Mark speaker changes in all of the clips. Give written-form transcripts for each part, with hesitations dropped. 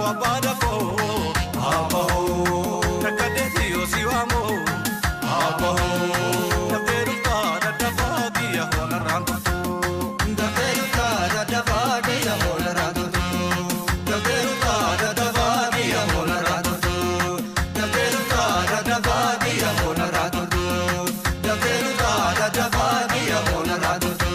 Speaker 1: Abbaa dafoo abbahoo takkadeeti yoo si waamoo abbahoo daftee dhuftaa daddafaa kiyya hoolarraan turtu.
Speaker 2: Daftee dhuftaa daddafaa kiyya hoolarraan turtu. Daftee dhuftaa daddafaa kiyya hoolarraan turtu. Daftee dhuftaa daddafaa kiyya hoolarraan turtu. Daftee dhuftaa daddafaa kiyya hoolarraan turtu.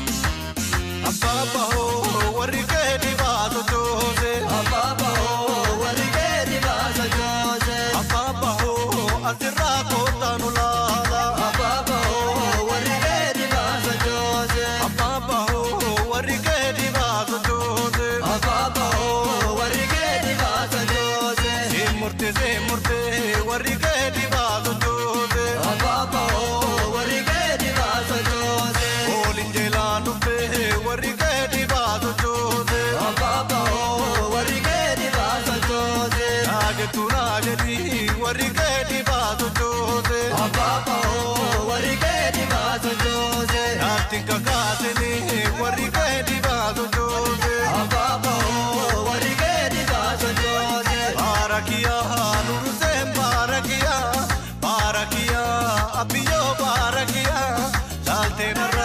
Speaker 1: Abbaa bahoo warri kee dibaa sochoose.
Speaker 2: Abbaa bahoo warri kee dibaa sochoose.
Speaker 1: Abbaa bahoo asirraa koottaa nu laala.
Speaker 2: Abbaa bahoo warri kee dibaa sochoose.
Speaker 1: Abbaa bahoo warri kee dibaa sochoose.
Speaker 2: Abbaa bahoo warri kee dibaa sochoose.
Speaker 1: Seemurtee seemurtee warri kee dibaa sochoose.
Speaker 2: Abbaa bahoo warri kee dibaa sochoose.
Speaker 1: Ooliin jeelaan dhuftee warri kee dibaa sochoose.
Speaker 2: Abbaa bahoo warri kee dibaa sochoose.
Speaker 1: Naajetu naajedhi warri kee dibaa sochoose.
Speaker 2: Abbaa bahoo warri kee dibaa sochoose.
Speaker 1: Naatti kakaasini warri kee dibaa sochoose.
Speaker 2: Abbaa bahoo warri kee dibaa sochoose.
Speaker 1: Baarakiyaa nuruseen baarakiyaa baarakiyaa abiyyoo baarakiyaa laaltee narraa.